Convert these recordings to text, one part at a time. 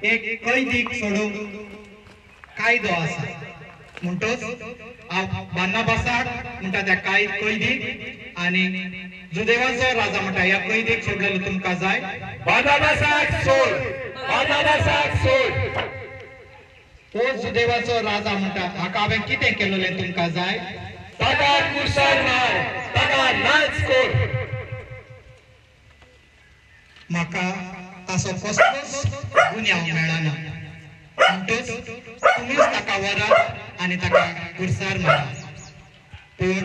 एक कैदीक सोडूंक कायदो आसा म्हणटच बार्नाबासाक म्हणटा त्या कैदीक आनी जुदेवाचो राजा म्हणटा ह्या कैदीक सोडलेलो तुमकां जाय, बार्नाबासाक सोड, बार्नाबासाक सोड। ओ जुदेवाचो राजा म्हणटा हाका हांवें कितें केलेलें तुमकां जाय, ताका कुर्सार मार, ताका नाच कर। म्हाका ताचो कसलोच गुन्यांव मेळना म्हणटच तुमीच ताका व्हरात आनी ताका कुर्सार मारात, पूण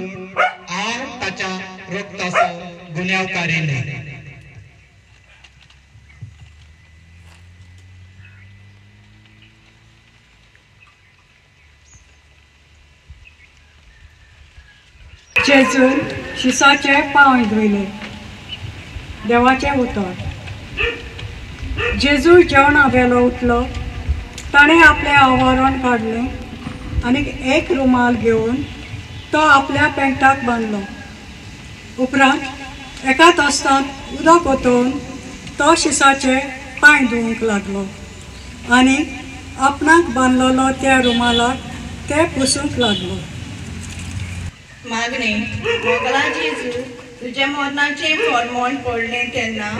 हांव ताच्या रक्ताचो गुन्यांवकारी न्हय। जेजून शिसाचे पांय धुयले। देवाचें उतर। जेजू जेवणा वेलो उठलो, ताणें आपलें आवरण काडलें आनी एक रुमाल घेवन तो आपल्या पेंटाक बांदलो। उपरांत एका तस्तांत उदक ओतोवन तो शिसाचे पांय धुवंक लागलो आनी आपणाक बांदलेलो त्या रुमालाक ते पुसूंक लागलो। मागणें। मोगला जेजू, तुज्या मरणाचें फॉर्मोन पडलें तेन्ना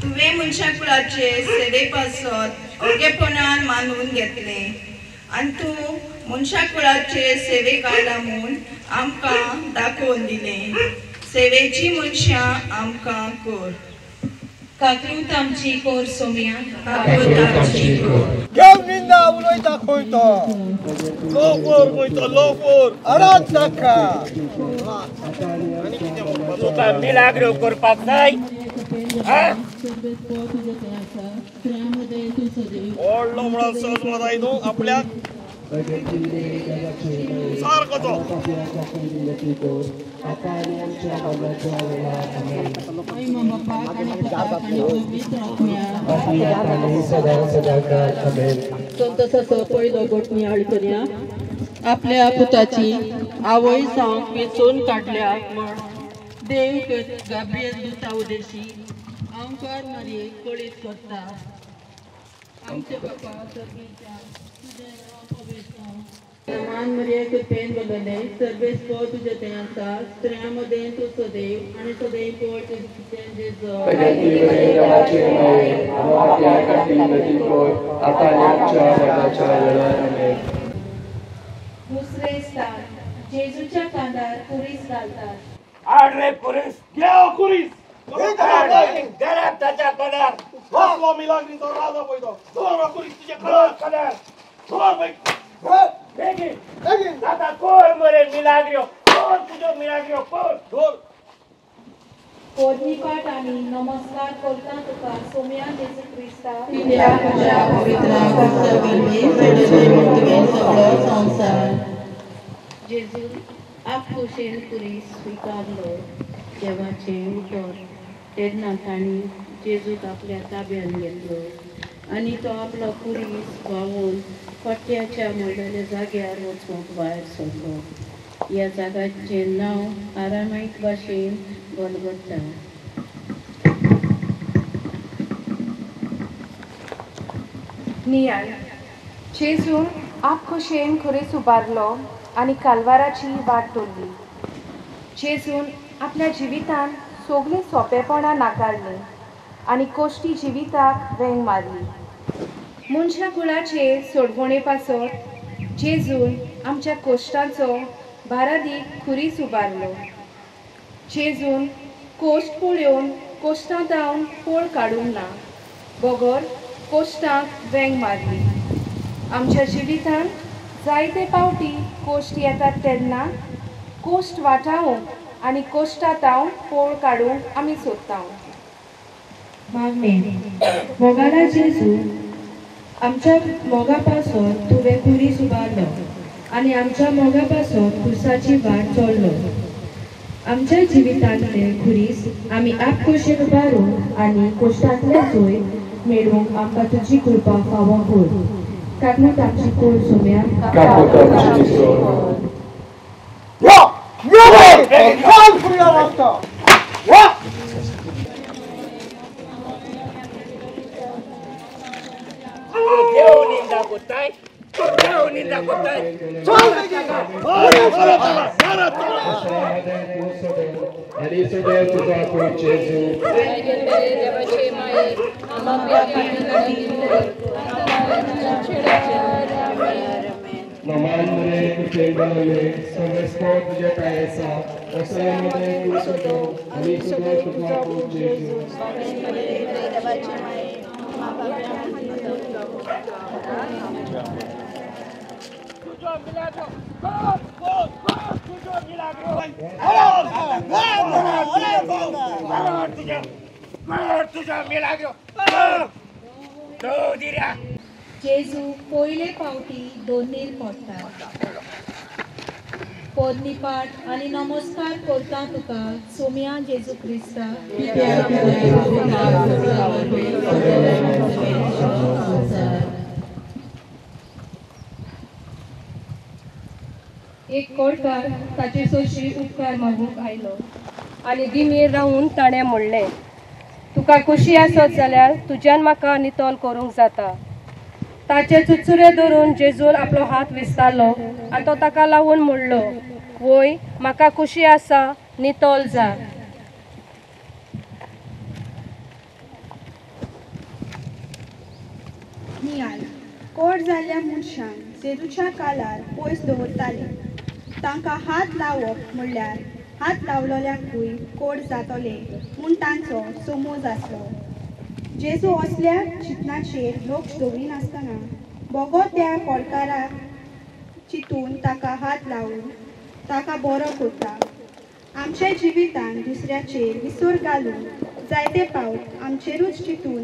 तुवें मनशा कुळाचे सेवे पासत ओगेपणान मानून घेतलें आनी तूं मनशा कुळाचे सेवेक आयला म्हूण आमकां दाखोवन दिलें। सेवेची मनशां आमकां कर। काकरूत आमची कोर सोम्या, काकरूत आमची कोर। घेव निंदा उलयता खंय तो लोकोर खंय तो लोकोर अडात नाका। तुका मिलाग्रो करपाक जाय। व्हडलो म्हणून सहज म्हणत न्हू आपल्याक सारको तो। संतसाचो पयलो गोट नियाळ करया। आपल्या पुताची आवय जावंक वेंचून काडल्या म्हण देव गाब्रिएल दुता उदेशी आमकार मारयेक कळीत करता। आमचे बापा सर्वेच्या तुजें नांव पवित्र जावं, मान मरिये कृपेन भरलेले सर्वेस्पर तुजें थंय आसा, स्त्रियां मदें तूं सदैव आनी सदैव पोट तुजें जेजू। दुसरें स्थान जेजूच्या कांदार कुरीस घालतात। आड रे कुरीस, घेव कुरीस, गळ्यात ताच्या कण्यार बसलो मिलाग्रीचो राजा पळय तो, धर कुरीस तुज्या कण्यार, धर पळय, बेगीन आतां कोर मरे मिलाग्रो, कोर तुजो मिलाग्रो, कोर धर। पोरणीपाठ आनी नमस्कार करता तुका सोम्या जेजू क्रिस्ता, तुज्या पवित्र आत्म्या वरवीं सोडयले म्हूण तुवें सगळो संवसार। जेजू आपखोशेन कुरीस स्विकारलो। देवाचें उतर। तेन्ना तांणी जेजूक आपल्या ताब्यान घेतलो आनी तो आपलो कुरीस व्हांवून पट्ट्याच्या म्हणलेल्या जाग्यार वचूंक भायर सरलो। ह्या जाग्याचें नांव आरामायक भाशेन गलगता। नियाळ। जेजून आपखोशेन खुरीस उबारलो आनी कालवाराची वाट धरली। जेजून आपल्या जिवितान सगळीं सोंपेपणां नाकारलीं आनी कोश्टी जिविताक वेंग मारली। मनशा कुळाचे सोडवणे पासत जेजून आमच्या कोश्टांचो बारादीक खुरीस उबारलो. जेजून कोश्ट पळोवन कोश्टां जावन पोळ काडूंक ना, बगर कोश्टांक वेंग मारली. आमच्या जिवितांत जायते पावटी कोश्ट येतात तेन्ना कोश्ट वाटावंक आनी कोश्टांत पोळ काडूंक आमी सोदता. मागणें. मोगाला जेजू, आमच्या मोगा पासून तुवें खुरीस उबारलो आनी आमच्या मोगा पासून खुर्साची वाट चोडलो. आमच्या जिवितांतले खुरीस आमी आपखोशेन उबारूंक आनी कोश्टांतले जैत मेळोवंक आमकां तुजी कृपा फावो कर. काकूट आमची कोर सोम्या. जेजू पयले पावटी दोनीर पडटा. पोरनीपाट आनी नमस्कार करता तुका सोम्या जेजू क्रिस्ता. एक कोळकार ताचे सोशी उपकार मागूंक आयलो आनी दिमेर रावून ताणें म्हणलें, तुका खोशी आसत जाल्यार तुज्यान म्हाका नितळ करूंक जाता. ताचे चुचुरे धरून जेजून आपलो हात विस्तारलो आनी तो ताका लावून म्हणलो, वय म्हाका खोशी आसा, नितळ जा. नियाल. कोड जाल्ल्या मनशांक जेजूच्या कालार पयस दवरताले. तांकां हात लावप म्हणल्यार हात लावलेल्यांकूय कोड जातले म्हूण तांचो समज आसलो. जेजू असल्या चिंतनाचेर लक्ष दवरिनासतना बोगो त्या कोडकाराक चिंतून ताका हात लावन ताका बरो करता. आमच्या जिवितान दुसऱ्याचेर विसर घालून जायते पावट आमचेरूच चिंतून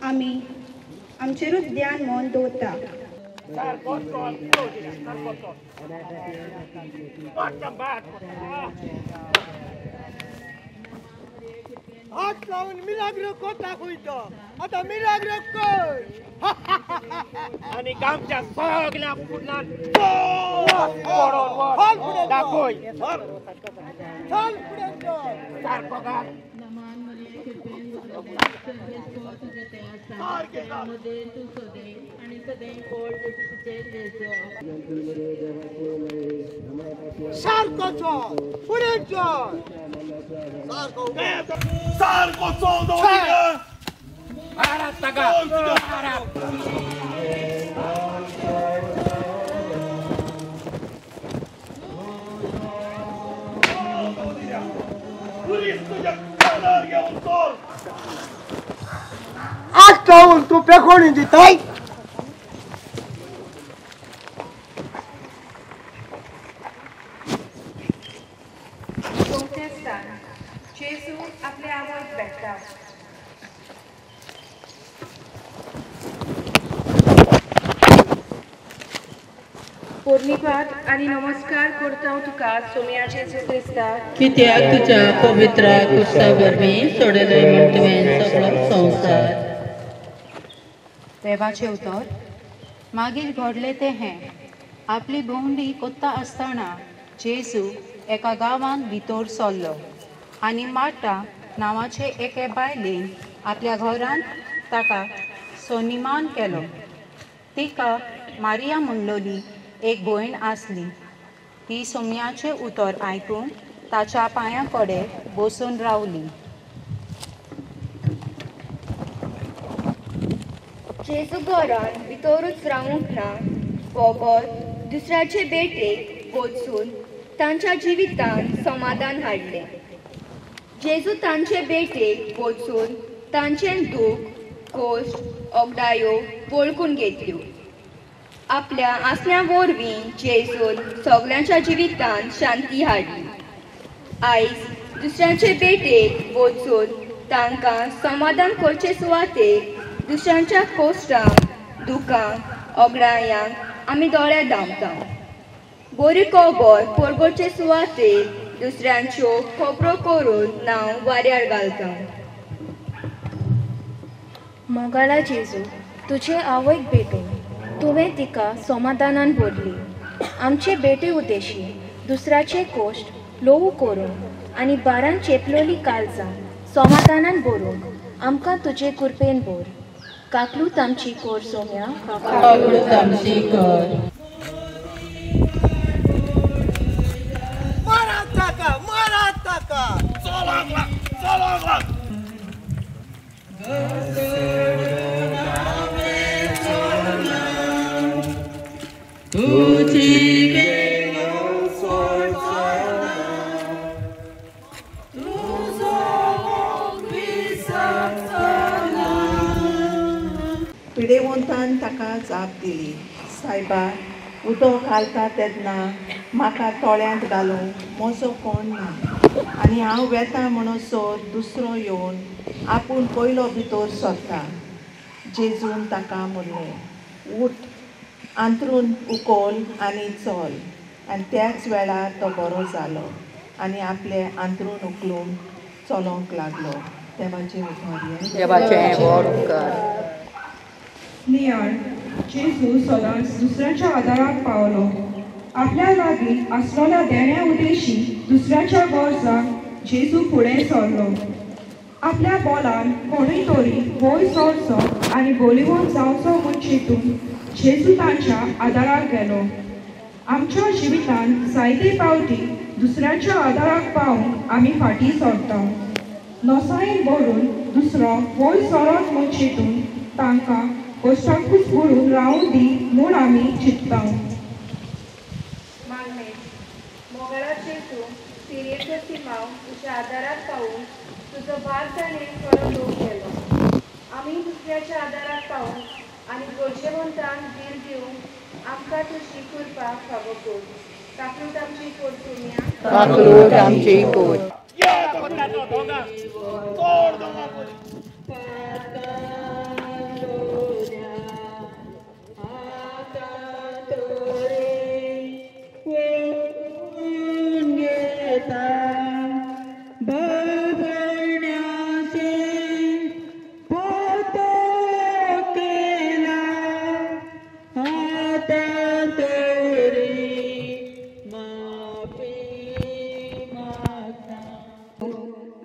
आमी आमचेरूच ध्यान मन दवरता. हात लावून मिलाग्रो कोता खुयतो आतां मिलाग्रो कर. आनी गांवच्या सगळ्या फुडल्यान दाखय चल फुडें चल सारको घाल. सारको चल फुडें चल सारको चल. हात लावून तूं पेखोणी दिताय. चवथें स्थान. जेजू आपले आवयक भेट्टा. पोरनीपाट आनी नमस्कार करता तुका सोम्या जेजू क्रिस्ता. कित्याक तुज्या पवित्र कुर्सा वरवीं सोडयलो म्हूण तुवें सगळो संवसार. देवाचें उतर. मागीर घडलें तें हें, आपली भोंवडी कोत्ता आसतना जेजू एका गांवांत भितर सरलो आनी मार्ता नांवाचे एके बायलेन आपल्या घरांत ताका सन्मान केलो. तिका मारिया म्हणलोली एक भयण आसली. ती सोम्याचें उतर आयकून ताच्या पांयां कडेन बसून रावली. जेजू घरान भितरूच रावूंक ना, वोगोत दुसऱ्याचे भेटेक वचून तांच्या जिवितांत समाधान हाडलें. जेजू तांचे भेटेक वचून तांचें दूख, कोश्ट, ओगडायो वळखून घेतल्यो. आपल्या आसण्या वरवीं जेजून सगल्यांच्या जिवितांत शांती हाडली. आयज दुसऱ्यांचे भेटेक वचून तांकां समाधान करचे सुवातेर दुसऱ्यांच्या कोश्टांक, दुखांक, ओगडायांक आमी दोळे धांपता. बरी खबर परगटचे सुवातेर दुसऱ्यांच्यो खबरो करून नांव वाऱ्यार घालता. मोगाळा जेजू, तुजे आवयक भेटून तुवें तिका समाधानान भरली. आमचे भेटे उद्देशी दुसऱ्याचे कोश्ट लोवू करून आनी बारान चेपलोली काळजां समाधानान भरूंक आमकां तुजे कृपेन भर. काकलूत आमची कोर सोम्या, काकलूत आमची कर. पिडेवंतान ताका जाप दिली, सायबा, उदक घालता तेन्ना म्हाका तोळ्यांत घालूंक म्हजो कोण ना, आनी हांव वेता म्हणसर दुसरो येवन आपूण पयलो भितर सरता. जेजून ताका म्हणलें, उठ, आंतरून उखल आनी चल. आनी त्याच वेळार तो बरो जालो आनी आपलें आंतरून उखलून चलोंक लागलो. देवाचें उपकार. देवाचें व्हड उपकार. नियाळ. जेजू सदांच दुसऱ्यांच्या आदाराक पावलो. आपल्या लागीं आसलेल्या देण्या उद्देशी दुसऱ्याच्या गरजांक जेजू फुडें सरलो. आपल्या बोलान कोणूय तरी वयर सरचो आनी बोलिवोन जावचो म्हूण चिंतून जेजू तांच्या आदाराक गेलो. आमच्या जिवितांत जायते फावटी दुसऱ्यांच्या आदाराक पावूंक आमी फाटीं सरता. नसायेन भरून दुसरो वयर सरत म्हूण चिंतून तांकां कश्टाकूच बुडून रावूं दी म्हूण आमी चिंतता. मागणें. मोगाळा जेजू, सिरियेचो सिमांव तुज्या आदाराक पावून तुजो भार ताणें थोडो लोक केलो. आमी दुसऱ्याच्या आदाराक पावून आनी गरजेवंतांक धीर दिवंक आमकां तुजी कृपा फावो कर. काकलूत आमची कोर सोम्या, काकलूत आमची कोर.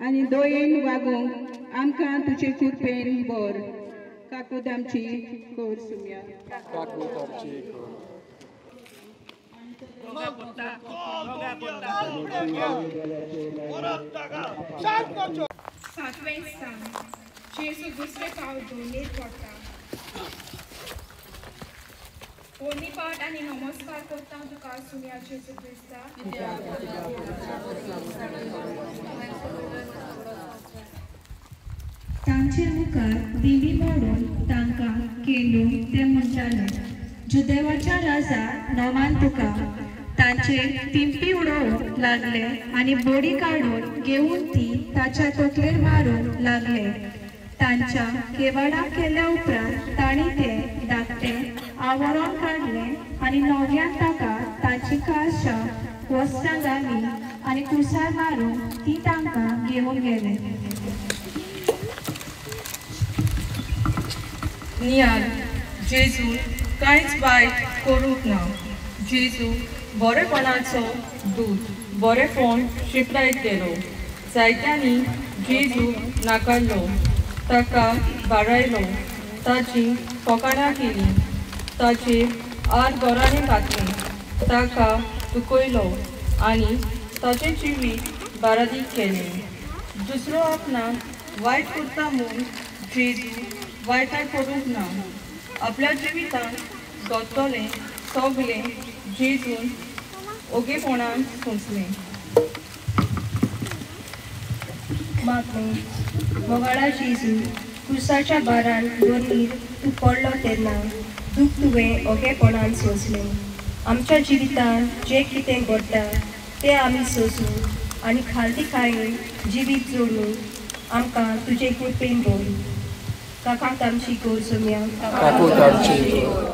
आनी दयेन वागूंक आमकां तुजे कृपेन भर. काकूत आमची कोर सुम्या, काकूत आमची कोर. सातवें स्थान. जेजू दुसरे फावट दोनीर पडटा. पोरणी पाठ आनी नमस्कार करता तुका सुम्या जेजू क्रिस्ता. तांचे मुखार दिवी मोडून तांकां केंडून ते म्हणटाले, जुदेवाच्या राजा नोमान तुका. तांचेर तिंपी उडोवंक लागले आनी बोडी काडून घेवन ती ताच्या तकलेर मारूंक लागले. तांच्या केवाडा केल्या उपरांत तांणी ते धाकटे आवरण काडलें आनी नव्यान ताका ताची खाशा वस्त्रां घालीं आनी कुसार मारून ती तांकां घेवन गेले. नियाळ. जेजू कांयच वायट करूंक ना. जेजू बरेपणाचो दूत, बरेपण शिंपडायत गेलो. जायत्यांनी जेजू नाकारलो, ताका बारायलो, ताची फकाणां केली, ताचेर आड गोराणें घातलें, ताका दुखयलो आनी ताचें जिवीत बारादीक केलें. दुसरो आपणाक वायट करता म्हूण जेजू वायटां करूंक ना. आपल्या जिवितांत घडटलें सगलें जेजून ओगेपणान सोंसलें. मागणें. मोगाळा जेजू, कुर्साच्या बारान दोनीर तूं पडलो तेन्ना दूख तुवें ओगेपणान सोंसलें. आमच्या जिवितांत जें कितें घडटा तें आमी सोंसूं आनी खालतीकायेन जिवीत जोडून आमकां तुजे कृपेन दवर. काकूत आमची कर सुम्या. काकूत आमची कर.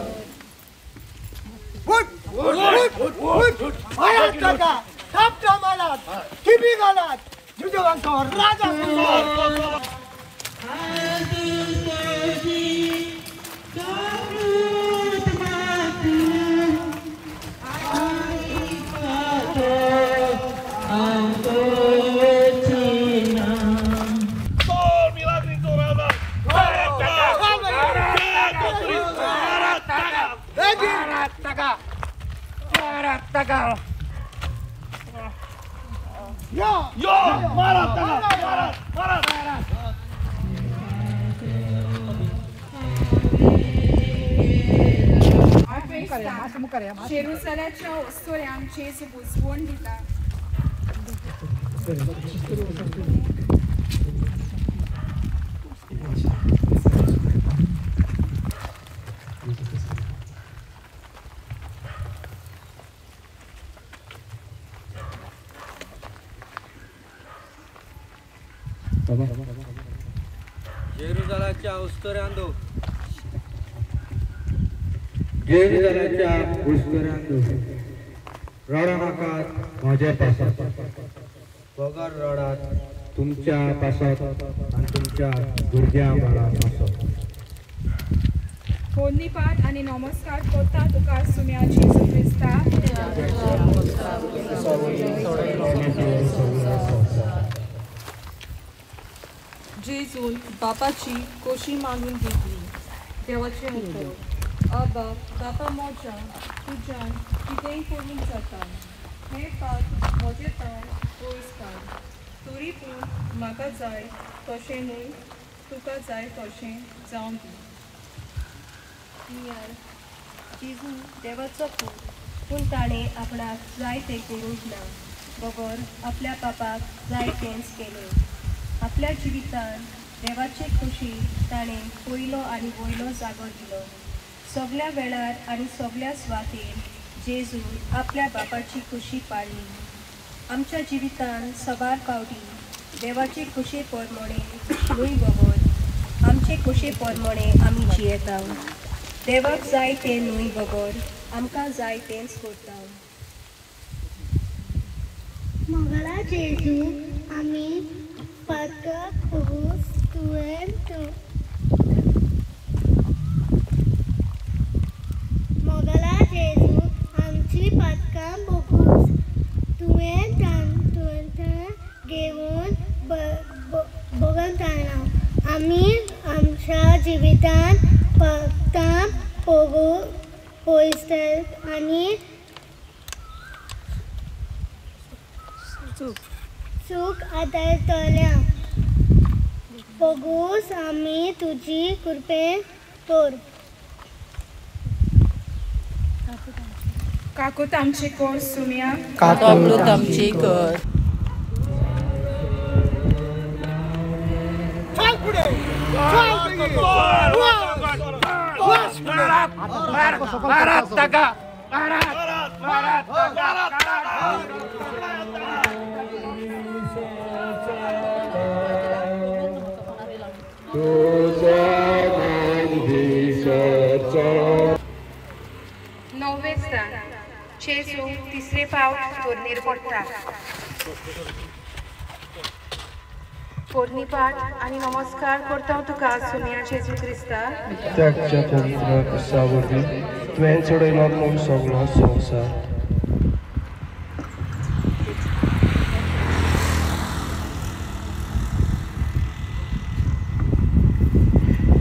जेरुसलाच्या ओस्तोऱ्यांक जेजू बुजवण दिता. जेरुसलाच्या उस्तऱ्यांदो जेरुसलाच्या उस्तऱ्यांदो रडो नाकात म्हजे पासत, बगर रडात तुमच्या पासत आनी तुमच्या भुरग्यां बाळां पासत. फोडणीपात आनी नमस्कार करता तुका सुम्या जेजू क्रिस्ता. जेजून बापाची कोशी मागून घेतली. देवाचें उतर. आबा बापा म्हज्या तुज्यान कितेंय करूंक जाता, हें पात म्हजें ताण पयस काड, तरी पूण म्हाका जाय तशें न्हय तुका जाय तशें जावं दी. जेजू देवाचो पूत, पूण ताणें आपणाक जाय तें करूंक ना, बगर आपल्या बापाक जाय तेंच केलें. आपल्या जिवितांत देवाचे खोशी ताणें पयलो आनी वयलो जागो दिलो. सगल्या वेळार आनी सगल्या सुवातेर जेजून आपल्या बापाची खोशी पाळ्ळी. आमच्या जिवितांत साबार फावटी देवाचे खोशे प्रमाणे न्हय बगर आमचे खोशे प्रमाणे आमी जियेता. देवाक जाय तें न्हय बगर आमकां जाय तेंच करता. मोगाळा जेजू, आमी पातक पुरूस तुवें तूं मोगाळा जेजू, आमची पातकां बोगूस तुवें तांतूंत घेवन बगन जाणा. आमी आमच्या जिवितांत पातकां पयसतात आनी सूख आदारतल्या. बोगूस आमी तुजी कृपेन तर. काकूत आमची कर सुम्या. काकूत आमची कर. नवे स्थान. जेजू तिसरे पावट फोडणीर पडटा. फोडणीपाठ आनी नमस्कार करता तुका सुम्या जेजू क्रिस्ता. त्याच्या पवित्र क्रिस्ता वरवीं तुवें चडयलो म्हूण सगलो संवसार.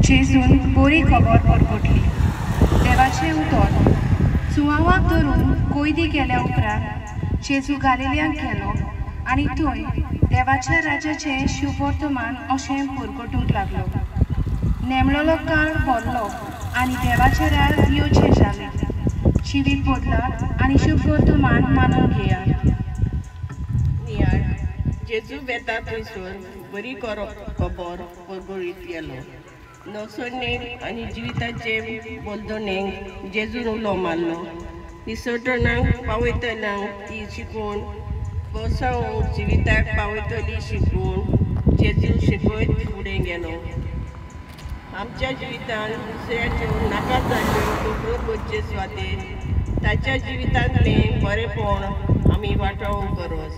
जेजून बरी खबर परगटली. देवाचें उतर सुवावाक धरून कोयदी केल्या उपरांत जेजू गालिलियांक गेलो आनी थंय देवाच्या राज्याचें शुभवर्तमान अशें परगटूंक लागलो. नेमलोलो काळ भरलो आनी देवाचें राज येवचें जालें. जिवीत बदलात आनी शुभवर्तमान मानून घेया. नियाळ जेजू वेता थंयसर बरी खबर परगळीत गेलो. नवसणेक आनी जिविताचे बोलदणेक जेजून उलो मारलो. निसर्टणाक पावयतल्यांक ती शिकवण गोसावंक जिविताक पावयतली शिकवण जेजू शिकयत फुडें गेलो. आमच्या जिवितांत दुसऱ्याच्यो नाका जाल्ल्यो खबरो करचे सुवातेर ताच्या जिवितांतलें बरेपण आमी वाटावंक गरज.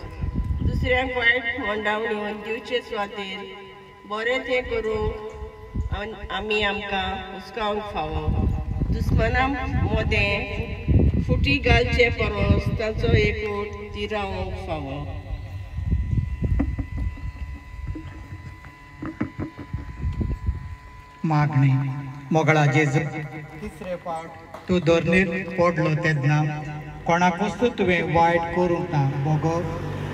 दुसऱ्यांक वायट मंडावण्यो दिवचे सुवातेर बरें तें करूंक आमी आमकां हुस्कावंक फावो. दुस्मना मदें फुटी घालचे परस ताचो एकूट तिरावंक फावो. मागणी. मोगळा जेजू, तिसरे फावट तूं धरणीर पडलो तेन्ना कोणाकूच तुवें वायट करूंक ना, बगर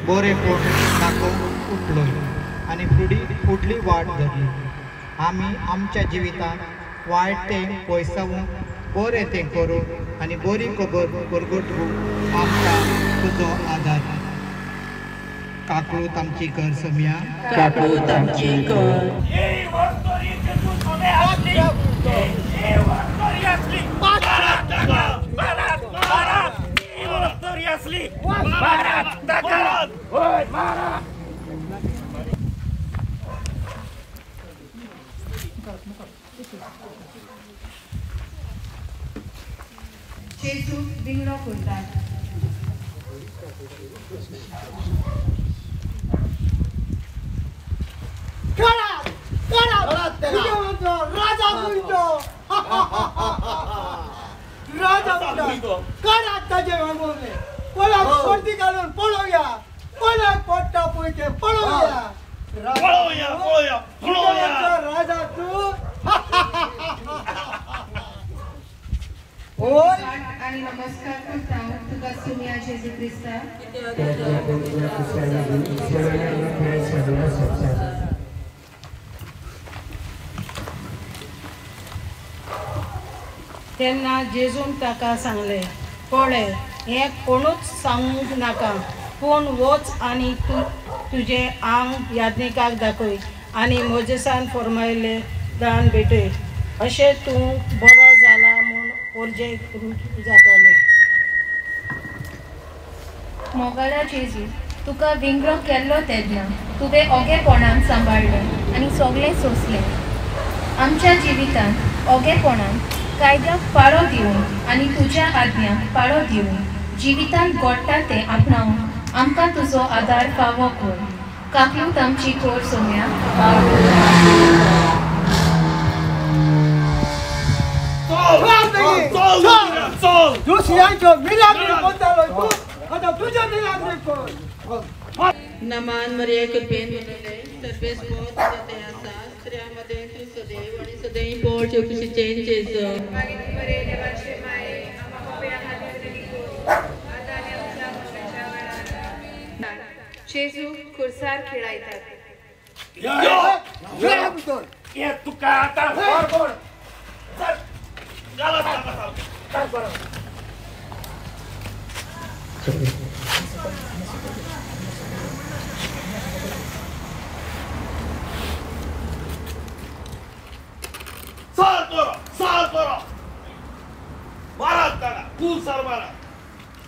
बरें दाखोवंक उठलोय आनी फुडली वाट धरली. आमी आमच्या जिवितांत वायट तें पयसावूंक बरें तें करूं आनी बरी खबर परगटूंक आमकां तुजो आदार. काकूत आमची कर सोम्या, काकूत आमची कर. जेजू विंगडो करतात. राजा म्हणतो, राजा म्हणतो, काढा ताजे मागवले, कोणाक सर्दी घालून पळोवया, कोणाक पडटा पळय ते पळोवया, पळोवया पळोवया पळोवया राजा तूं. आनी नमस्कार करता तुका सुम्या जेजू क्रिस्ता. तेन्ना जेजून ताका सांगलें, पळय हें कोणूच सांगूंक नाका, पूण वच आनी तुजें आंग याज्ञिकाक दाखय आनी मोजेसान फर्मायल्लें दान भेटय, अशें तूं बरो जाला म्हूण पोरजेक रुजू जातलें. मोगाळा जेजू, तुका विंगरो केल्लो तेन्ना तुवें ओगेपणान सांबाळ्ळें आनी सगळें सोंसलें. आमच्या जिवितांत ओगेपणान कायद्याक पाळो दिवन आनी तुज्या आज्ञाक पाळो दिवन जिवितांत घडटा तें आपणावन आमकां तुजो आदार फावो कर. काकूत आमची कर सोम्या. नमान मरिये कृपेन भरलेले, सर्वेस्पर तुज्या थंय आसा, स्त्रियां मदें तूं सदैव आनी सदैव पोट खुशीचें जेजू. जेजू खुर्सार खेळायतात. तुका आतां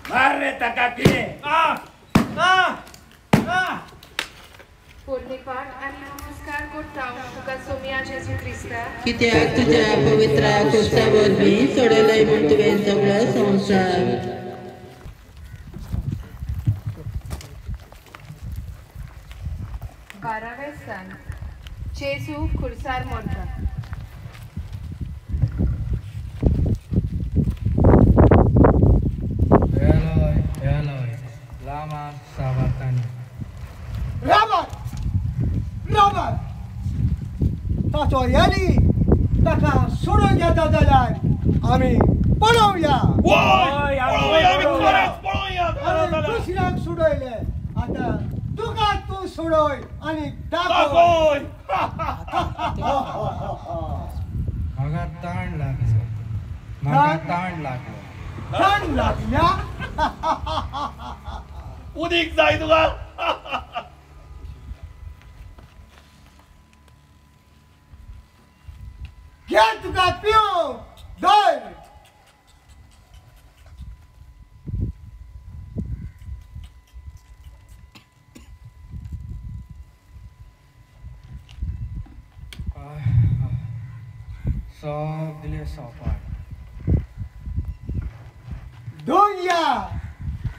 मार रे ताका कितें. पोरणेपाठ आनी नमस्कार करता तुका सोम्या जेजू क्रिस्ता. कित्याक तुज्या पवित्र खुर्सा वरवीं सोडयलय म्हूण तुवें सगळो संवसार. बारावें स्थान. जेजू खुर्सार मरता. एलोय एलोय लामा साबातानी. राबात राबात ताचो येली ताका सोडून घेता जाल्यार आमी पळोवया, दुसऱ्याक सोडयले, आतां तुका तूं सोडय आनी दाखय. म्हाका ताण लागलो, म्हाका ताण लागलो, ताण लागल्या. उदीक जाय तुका. घे तुका पिवंक धर. सगळे सोपार दोनया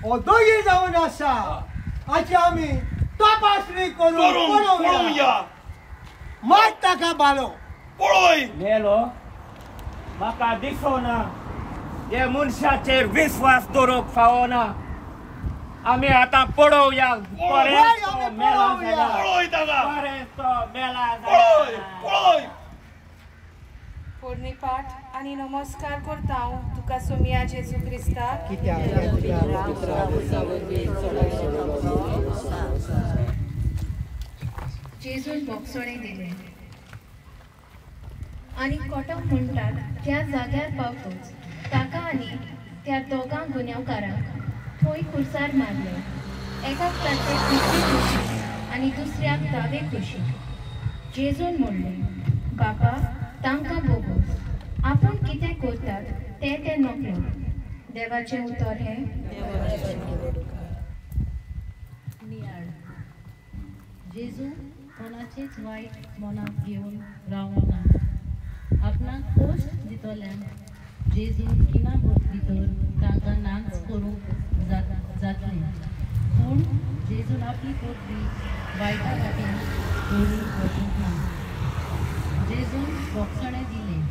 ओ दोगी जावन आसा हाची आमी तपासणी करून पळोवया. मात ताका बालो पळय मेलो म्हाका दिसना हे मनशाचेर विस्वास दवरूंक फावना. आमी आतां पळोवया. मेला पळय. पोरणीपाठ आनी नमस्कार करता हांव तुका सोमिया जेजू क्रिस्ता. जेजून बोगसोणे दिले आनी कोटम म्हणटात त्या जाग्यार पावतूच ताका आनी त्या दोगां गुन्यांवकारांक थंय खुर्सार मारले. एकाक ताचे उजवे कुशीक आनी दुसऱ्याक दावे कुशीक. जेजून म्हणलें, बापा तांकां बोगोस, आपूण कितें करतात तें ते नकळो. देवाचें उतर हें. नियाळ. जेजू कोणाचेच वायट मनाक घेवन रावंक ना. आपणाक खोश दितल्यांक जेजू किना भितर तांकां नाच करूंक जातलें. पूण जेजून आपली पदवी वायटा वाटेन दवरूंक वचूंक ना. जेजून बोगसणें दिलें.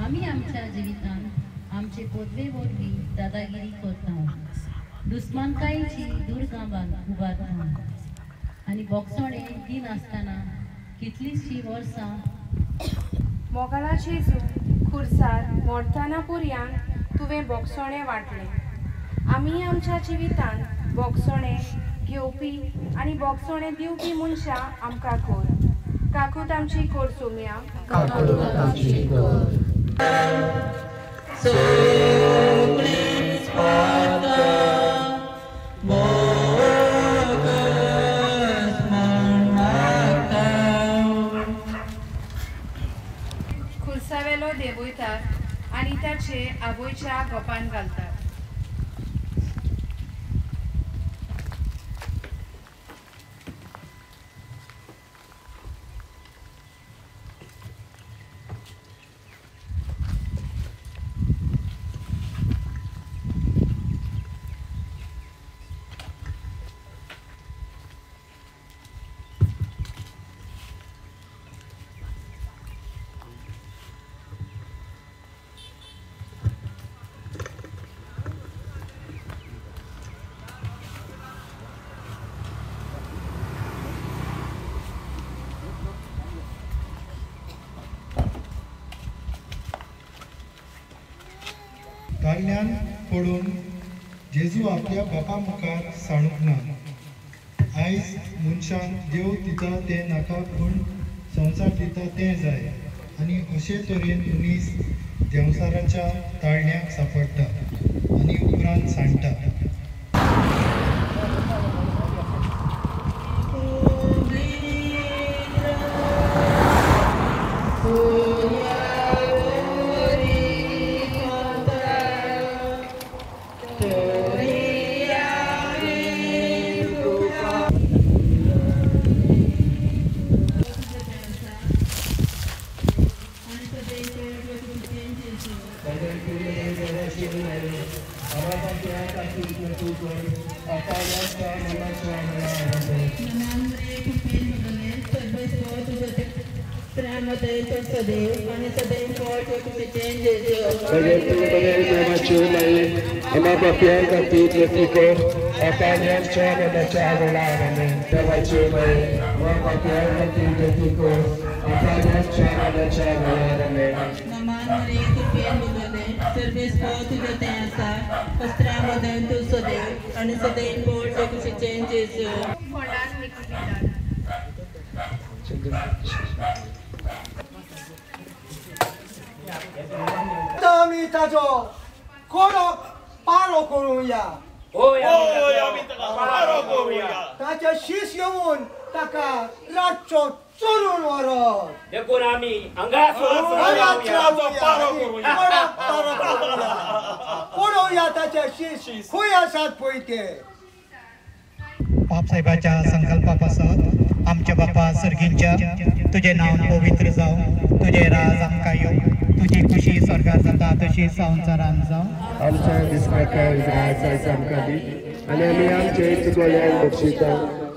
आमी आमच्या जिवितांत आमचे पदवे वरवीं दादागिरी करता, दुस्मानकायेची दुर्गां उबारता आनी बोगसणें दिनासतना कितलींशीं वर्सां. मोगाळा जेजू, खुर्सार मरतना पुरयान तुवें बोगसणें वांटलें. आमी आमच्या जिवितांत बोगसणें घेवपी आनी बोगसणें दिवपी मनशां आमकां कर. काकूत आमची कोर सोम्या. खुर्सावेलो देंवयतात आनी ताचे आवयच्या गोपान घालतात. ताळ्यान पडून जेजू आपल्या बापा मुखार सांडूंक ना. आयज मनशांक देव दिता तें नाका, पूण संवसार दिता तें जाय. आनी अशे तरेन मनीस देंवचाराच्या ताळण्याक सांपडटा आनी उपरांत सांडटा. आमी ताजो कोडो पारो करूया. ताचे शीस येवन ताका रातचो चोरून व्हरत. देखून आमी हांगा पळोवया ताचे शीस खंय आसात पळय ते. बाप साहेबाच्या संकल्पा पासत आमच्या बापा सर्गींच्या तुजें नांव पवित्र जावं, तुजें राज आमकां येवं, तुजी खुशी स्वर्गार जाता तशी संवसारान जावं. आमच्या दिसपाक राज आमकां दी आनी आमी आमचे चुकोळ्यांक बक्षिता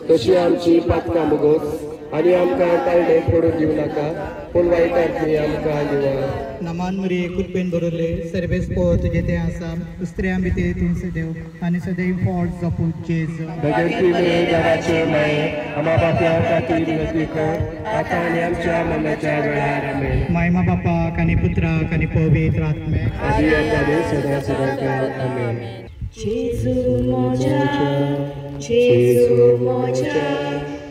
तशी आमची पातकां मुगोस आनी आमकां ताळणे पडून दिवं नाका पूण वायटांतली आमकां दिवा. नमान मुरये कृपेन बरोवले सर्वेस पो तुजें तें आसा स्त्रियां भितर तूं सदैव आनी सदैव फॉट जपू जेजू. भगवती मुरे देवाचे माये आमा बाप्या खातीर विनंती कर आतां आनी आमच्या मरणाच्या वेळार. आमेन. मायमा बापाक आनी पुत्राक आनी पवित्र आत्म्याक आदी आनी सदां सदां काळ. आमेन. जेजू म्हज्या, जेजू म्हज्या,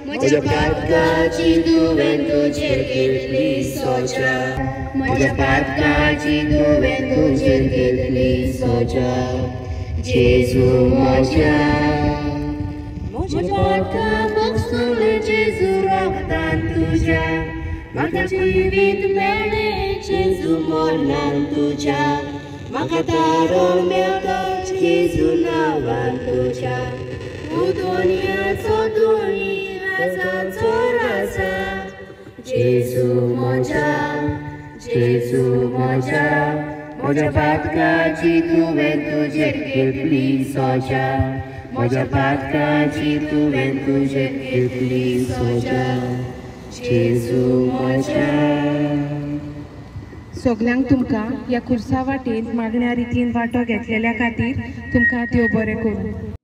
म्हज्या पातकाची तुवें तुजेर घेतली सोजा, म्हज्या पातकाची तुवें तुजेर घेतली सोजा, जेजू म्हज्या. म्हज्या पातकां बगसुलें जेजू रगतान तुज्या, म्हाका जिवीत मेळ्ळें जेजू मरणान तुज्या, म्हाका तारो मेळटा जेजू नांवान तुज्या. तूं दोनयाचो धनी राजाचो राजा, जेजू म्हज्या, जेजू म्हज्या, म्हज्या पातकाची तुवें तुजेर घेतली सोजा, म्हज्या पातकाची तुवें तुजेर घेतली सोजा, जेजू म्हज्या. सगल्यांक तुमकां ह्या खुर्सा वाटेन मागण्या रितीन वांटो घेतलेल्या खातीर तुमकां देव बरें करूं.